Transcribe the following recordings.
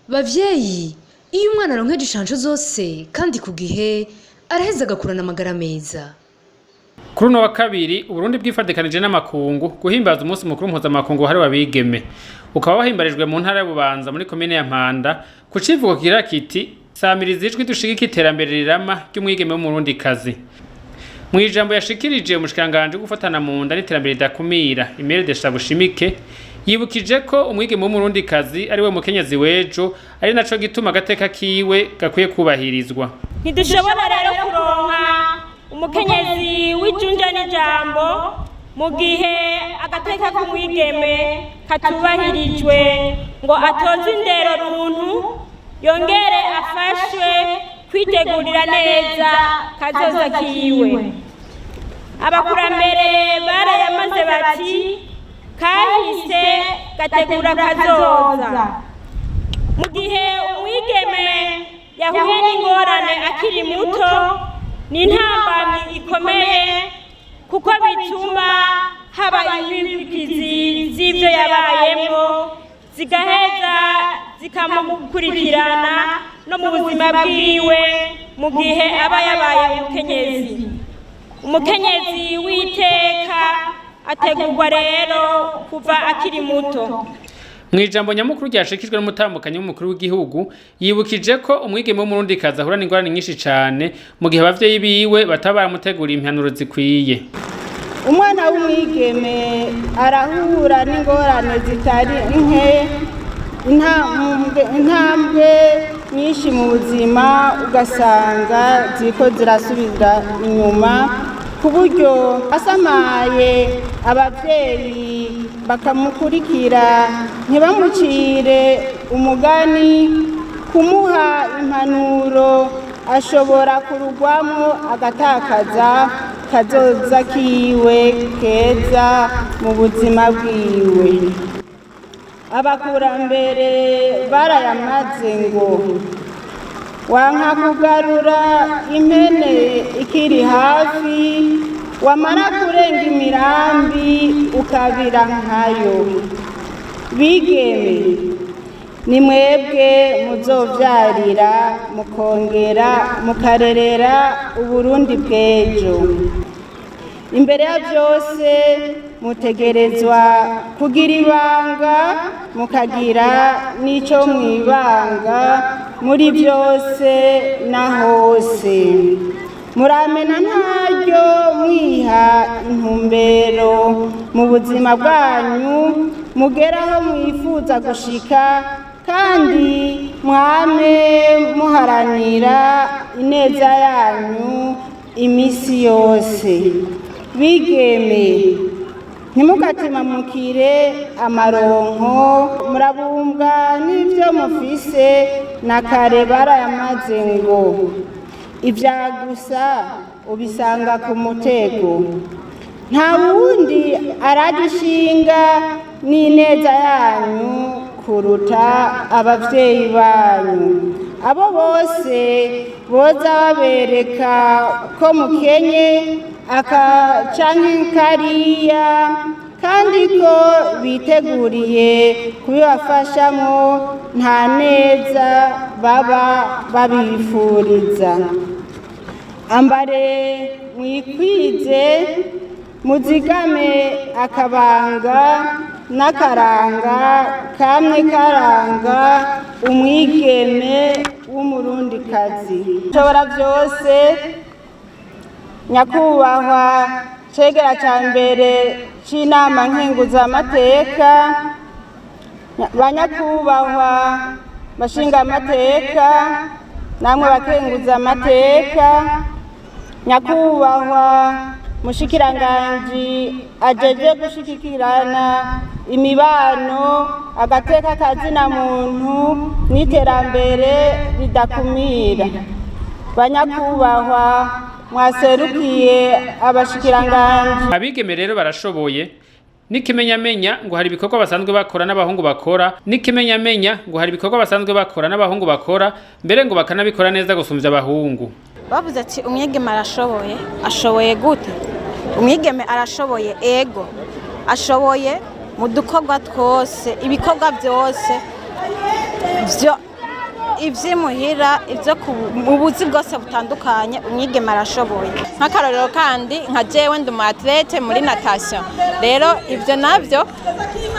Bavyeyi, iyo umwana aronkeje incanco zose kandi ku gihe, araheza agakurana amagara meza. Kuri uno wa kabiri, Uburundi bwifadikanije n'amakungu guhimbaza umunsi mukuru mpuzamakungu wahariwe abigeme, ukaba wahimbarijwe mu ntara y'Ububanza muri komine ya Mpanda ku civugo kigira kiti: "Samiriza ijwi dushigike iterambere rirama ry'umwigeme w'Umurundikazi." Mu ijambo yashikirije, umushikiranganji wo gufatana mu nda n'iterambere ridakumira, Imelde Bushimike, yibukije ko umwigeme w'Umurundikazi ari we mukenyezi w'ejo, ari naco gituma agateka kiwe gakwiye kubahirizwa. Ntidushobora rero kuronka umukenyezi w'ijunja n'ijambo mu gihe agateka k'umwigeme katubahirijwe, ngo atoze indero runtu, yongere afashwe kwitegurira neza kazoza kiwe. Abakurambere barayamaze bati: "Kahise gategura kazoza." Mu gihe umwigeme yahuye n'ingorane akiri muto, ni intambamyi ikomeye, kuko bituma haba inzitizi z'ibyo yabayemo, zigaheza zikamukurikirana no mu buzima bwiwe mu gihe aba yabaye umukenyezi. Umukenyezi w'iteka ategurwa rero kuva akiri muto. Mu ijambo nyamukuru ryashikijwe n'umutambukanyi w'umukuru w'igihugu, yibukije ko umwigeme w'Umurundikazi ahura n'ingorane nyinshi cane mu gihe abavyeyi biwe bataba baramuteguriye impanuro zikwiye. Umwana w'umwigeme arahura n'ingorane zitari nke, intambwe nyinshi mu buzima ugasanga ziriko zirasubira inyuma, ku buryo asamaye abavyeyi bakamukurikira, ntibamucire umugani, kumuha impanuro, ashobora kurugwamo agatakaza kazoza kiwe keza mu buzima bwiwe. Abakurambere barayamaze ngo: "Wanka kugarura impene ikiri hafi, wamara kurenga imirambi ukabira nkayo." Bigeme, ni mwebwe muzovyarira mukongera mukarerera Uburundi bw'ejo. Imbere ya byose, mutegerezwa kugira ibanga, mukagira n'ico mwibanga muri byose na hose. Muramena ntaryo mwiha intumbero mu buzima bwanyu, mugeraho mwifuza gushika, kandi mwame muharanira ineza yanyu imisi yose. Bigeme, ntimugatimamukire amaronko, murabumbwa n'ibyo mufise. Na kare barayamaze ngo: "Ibya gusa ubisanga ku mutego." Nta wundi aragishinga n'ineza yanyu kuruta abavyeyi banyu. Abo bose boza babereka ko mukenye aka canke kariya, kandi ko biteguriye kubibafashamo, nta neza baba babifuriza. Ambare mwikwize, muzigame akabanga n'akaranga kamwe karanga umwigeme w'Umurundikazi. Nshobora byose, nyakubahwa cegera ca mbere c'inama nkenguzamateka, banyakubahwa bashingamateka namwe bakenguzamateka, nyakubahwa mushikiranganji ajeje gushigikirana imibano, agateka kazina muntu n'iterambere ridakumira, banyakubahwa mwaserukiye abashikiranganji. Abigeme rero barashoboye. N'ikimenyamenya ngo hari ibikorwa basanzwe bakora n'abahungu bakora. N'ikimenyamenya ngo hari ibikorwa basanzwe bakora n'abahungu bakora, mbere ngo bakanabikora neza gusumvya abahungu. Bavuze ati: "Umwigeme arashoboye." Ashoboye gute? Umwigeme arashoboye, ego, ashoboye mu dukorwa twose, ibikorwa byose byo. Ivy'imuhira, ivyo mu buzi bwose butandukanye, umwigeme arashoboye. Nk'akarorero kandi, nka jewe ndi umu athlète muri natation. Rero ivyo navyo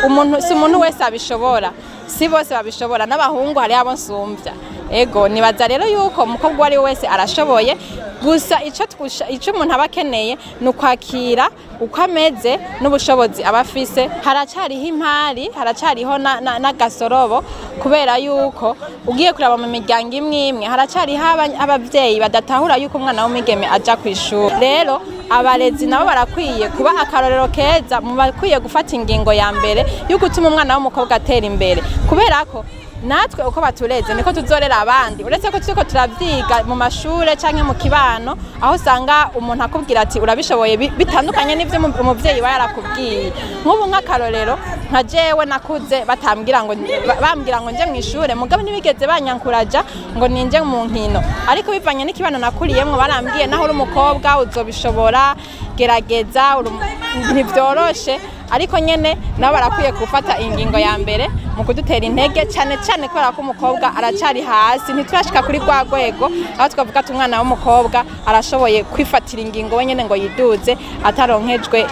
umuntu si umuntu wese abishobora, si bose babishobora. N'abahungu hariho abo nsumvya. Ego, nibaza rero yuko umukobwa uwo ari we wese arashoboye. Gusa ico umuntu aba akeneye ni ukwakira uko ameze n'ubushobozi aba afise. Haracariho impari, haracariho n'agasorobo, kubera yuko ugiye kuraba mu miryango imwe imwe haracariho abavyeyi badatahura yuko umwana w'umwigeme aja kw'ishuri. Rero abarezi nabo barakwiye kuba akarorero keza mu bakwiye gufata ingingo ya mbere yo gutuma umwana w'umukobwa atera imbere, kubera ko natwe uko batureze niko tuzorera abandi. Uretse ko turiko turavyiga mu mashure canke mu kibano, aho usanga umuntu akubwira ati urabishoboye, bitandukanye n'ivyo umuvyeyi aba yarakubwiye. Nk'ubu nk'akarorero, nka jewe nakuze batambwira ngo bambwira ngo nje mw'ishure, mugabo ntibigeze banyankuraja ngo ninje mu nkino. Ariko bivanye n'ikibano nakuriyemwo, barambwiye: "Naho uri umukobwa uzobishobora, gerageza, ntivyoroshe." Ariko nyene nabo barakwiye gufata ingingo ya mbere mu kudutera intege, cyane cyane kubera ko umukobwa aracari hasi. Ntiturashika kuri rwa rwego aho twavuga ati umwana w'umukobwa arashoboye kwifatira ingingo wenyene ngo yiduze ataronkejwe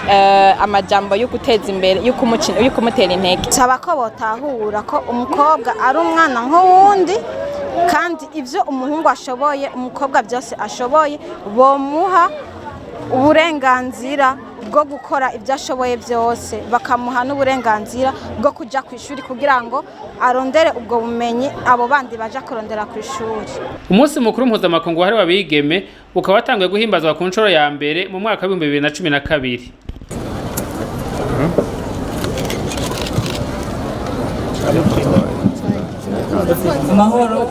amajambo yo guteza imbere, yo kumutera intege. Saba ko botahura ko umukobwa ari umwana nk'uwundi, kandi ibyo umuhungu ashoboye umukobwa byose ashoboye. Bomuha uburenganzira bwo gukora ibyo ashoboye byose, bakamuha n'uburenganzira bwo kujya ku ishuri kugira ngo arondere ubwo bumenyi abo bandi baja kurondera ku ishuri. Umunsi mukuru mpuzamakungu wahariwe abigeme ukaba watanguye guhimbazwa ku nshuro ya mbere mu mwaka w'2012. Amahoro.